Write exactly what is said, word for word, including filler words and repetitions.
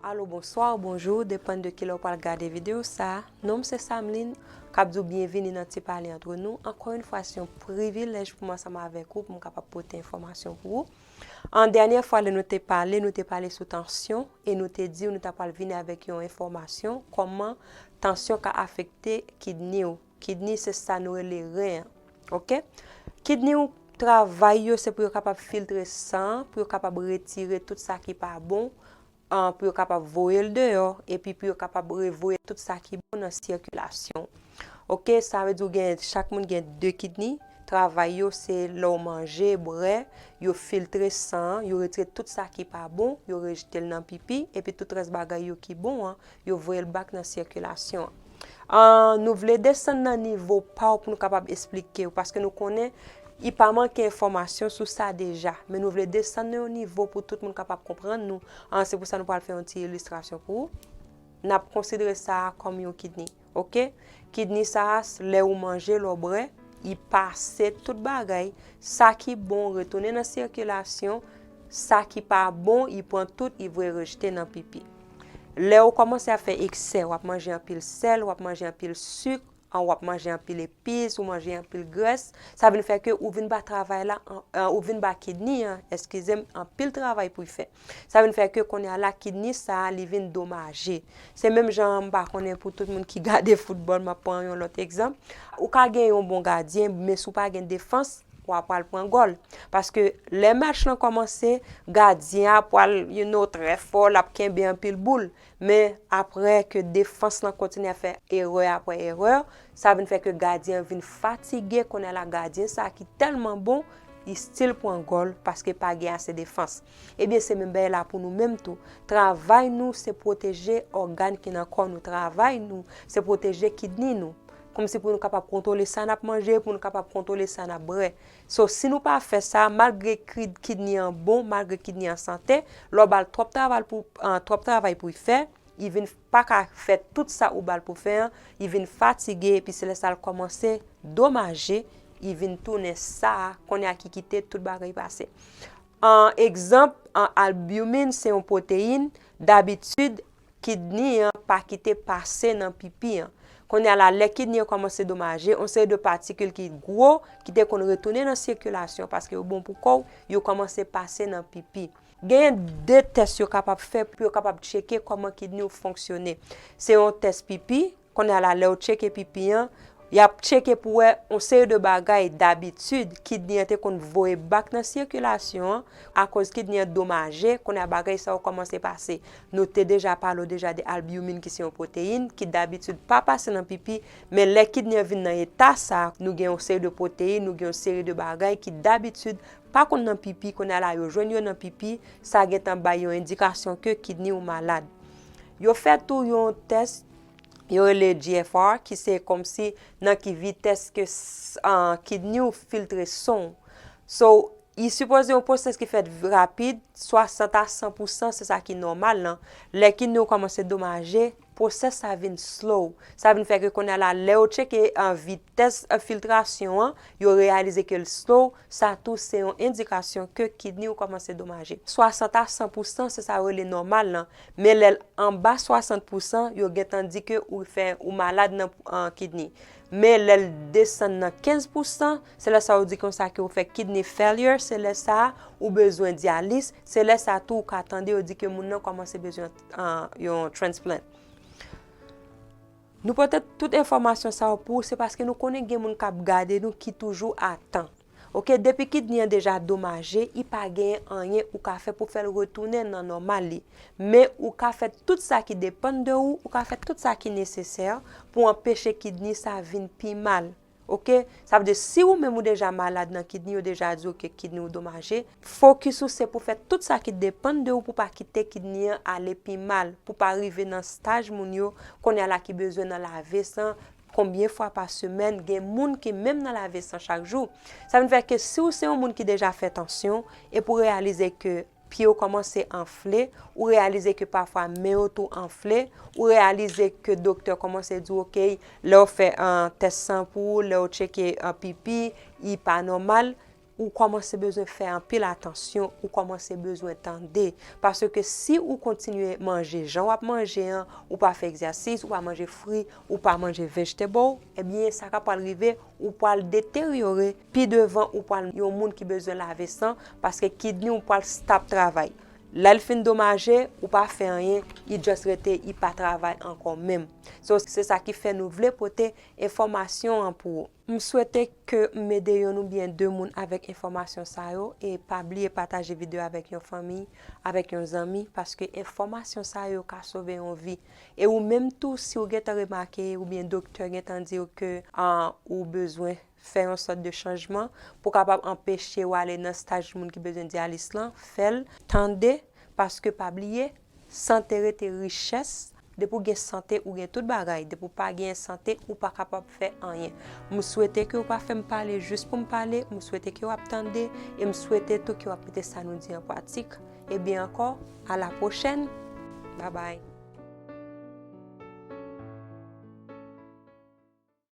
Alo, bonswa, bonjou, depann de kilè w pral gade videyo sa a. Non m se Samline, k ap di w byenvini nan Ti Pale Antre Nou. Ankò yon fwa, se yon privilèj pou mwen ansanm avèk ou, pou m kapab pote enfòmasyon pou ou. An dènyè fwa, lè nou te pale, nou te pale sou tansyon, e nou te di w nou ta pral vini avèk yon enfòmasyon, kòman tansyon ka afekte kidney w. Kidney se sa nou rele ren an. Oke? Kidney w, travay yo se pou yo kapab filtre san an, pou yo kapab retire tout sa ki pa bon, an, pou yo kapab voye l deyò, epi pou yo kapab revoye tout sa ki bon nan sikilasyon. Oke, sa vle di w gen, chak moun gen de kidney. Travay yo se lè w manje, bwè, yo filtre san an, yo retire tout sa ki pa bon, yo rejte l nan pipi, epi tout rès bagay yo ki bon an, yo voye l back nan sikilasyon an. An, nou vle desann nan nivo pa w pou nou kapab esplike w, paske nou konnen li pa manke enfòmasyon sou sa deja, men nou vle desann nan yon nivo pou tout moun kapab konprann nou. An, se pou sa nou pral fè yon ti ilistrasyon pou ou. N ap konsidere sa a kòm yon kidney, oke? Kidney sa a, lè ou manje, lè w bwè, li pase tout bagay, sa ki bon retounen nan sikilasyon, sa ki pa bon, li pran tout, li voye rejte nan pipi. Lè ou kòmanse ap fè eksè, w ap manje anpil sèl, w ap manje anpil sik, an, w ap manje anpil epis, ou manje anpil grès, sa vin fè ke ou vin ba travay la, an, an, ou vin ba kidney an, eskize m, anpil travay pou l fè. Sa vin fè ke kounye a la, kidney sa a, li vin domaje. Se menm jan, m pa konnen, pou tout moun ki gade foutbòl, m ap pran yon lòt egzanp. Ou ka gen yon bon gadyen, men si w pa gen defans, w a pral pran gòl. Paske lè match lan kòmanse, gadyen an pral, you know, trè fò, l ap kenbe anpil boul. Men apre ke defans lan kontinye ap fè erè apre erè, sa vin fè ke gadyen an vin fatige. Kounye a la, gadyen sa a ki tèlman bon, li still pran gòl paske pa gen ase defans. Ebyen, se menm bagay la pou nou menm tou. Travay nou, se pwoteje ògàn ki nan kò nou. Travay nou, se pwoteje kidney nou. Kòmsi pou nou kapab kontwole sa n ap manje, pou nou kapab kontwole sa n ap bwè. So, si nou pa fè sa, malgre ki-, kidney an bon, malgre kidney an sante, lè w ba l twòp travay pou, an, twòp travay pou l fè, li vin pa ka fè tout sa ou ba l pou fè an, li vin fatige, epi se lè sa l kòmanse domaje, li vin tounen sa a, kounye a ki kite tout bagay pase. An egzanp, an albumin se yon pwoteyin, dabitid, kidney an pa kite pase nan pipi an. Kounye a la, lè kidney an kòmanse domaje, yon seri de patikil ki gwo, ki te konn retounen nan sikilasyon, paske yo bon pou kò w, yo kòmanse pase nan pipi. Genyen de tès yo kapab fè pou yo kapab tcheke kòman kidney ou fonksyone. Se yon tès pipi, kounye a la, lè yo tcheke pipi an, y ap tcheke pou wè yon seri de bagay, dabitid, kidney an te konn voye back nan sikilasyon an, akoz kidney an domaje, kounye a bagay sa yo kòmanse pase. Nou te deja pale w deja de albumin ki se yon pwoteyin ki dabitid pa pase nan pipi, men lè kidney an vin nan eta sa, nou gen yon seri de pwoteyin, nou gen yon seri de bagay ki dabitid pa konn nan pipi, kounye a la yo jwenn yo nan pipi, sa gentan bay yon endikasyon ke kidney ou malad. Yo fè tou yon tès, yo rele G F R, ki se kòmsi nan ki vitès ke s-, an, kidney ou filtre san w. So, li sipoze yon pwosès ki fèt rapid, swasant a san pousan, se sa ki nòmal lan. Lè kidney ou kòmanse domaje, pwosès sa vin slow. Sa vin fè ke kounye a la, lè yo tcheke, an, vitès, an, filtrasyon an, yo reyalize ke l slow, sa tou se yon endikasyon ke kidney ou kòmanse domaje. Swasant a san pousan, se sa yo rele nòmal lan. Men lè l anba swasant pousan, yo gentan di ke ou fè, ou malad nan, an, kidney. Men lè l desann nan kenz pousan, se lè sa yo di konsa ke ou fè kidney failure, se lè sa a ou bezwen dyalis, se lè sa a tou ou ka tande yo di ke moun nan kòmanse bezwen, an, yon transplant. Nou pote tout enfòmasyon sa yo pou ou, se paske nou konnen gen moun k ap gade nou ki toujou atan. Oke, depi kidney an deja domaje, li pa genyen anyen ou ka fè pou fè l retounen nan nòmal li. Men ou ka fè tout sa ki depann de ou, ou ka fè tout sa ki nesesè pou anpeche kidney sa vin pi mal. Oke? Sa vle di, si ou menm ou deja malad nan kidney, yo deja di w ke kidney ou domaje, fokis ou se pou fè tout sa ki depann de ou pou pa kite kidney an ale pi mal, pou pa rive nan staj moun yo kounye a la ki bezwen nan lave san, konbyen fwa pa semèn, gen moun ki menm nan lave san chak jou. Sa vin fè ke si w se yon moun ki deja fè tansyon, epi w reyalize ke pye w kòmanse anfle, ou reyalize ke pafwa men w tou anfle, ou reyalize ke doktè kòmanse di w, oke, lè w fè, an, tès san pou ou, lè w tcheke, an, pipi, li pa nòmal, ou kòmanse bezwen fè anpil atansyon, ou kòmanse bezwen tande. Paske si ou kontinye manje jan w ap manje an, ou pa fè egzèsis, ou pa manje fri, ou pa manje vegetable, ebyen, sa ka pral rive, ou pral deteryore. Pi devan, ou pral yon moun ki bezwen lave san, paske kidney ou pral stop travay. Lè l fin domaje, ou pa fè anyen, li just rete, li pa travay ankò menm. So, se sa ki fè nou vle pote enfòmasyon an pou ou. M swete ke m ede yonn oubyen de moun avèk enfòmasyon sa yo, e pa bliye pataje videyo avèk yon fanmi, avèk yon zanmi, paske enfòmasyon sa yo ka sove yon vi. E ou menm tou, si ou gentan remake, oubyen doktè gentan di w ke, ah, ou bezwen fè yon sòt de chanjman pou kapab anpeche w ale nan staj moun ki bezwen dyalis lan, fè l, tande, paske pa bliye, sante rete richès. Depi w gen sante, ou gen tout bagay. Depi w pa gen sante, ou pa kapab fè anyen. M swete ke w pa fè m pale jis pou m pale. M swete ke w ap tande. E m swete tou ke w ap mete sa nou di an pratik. Ebyen ankò, a la pwochèn. Babay.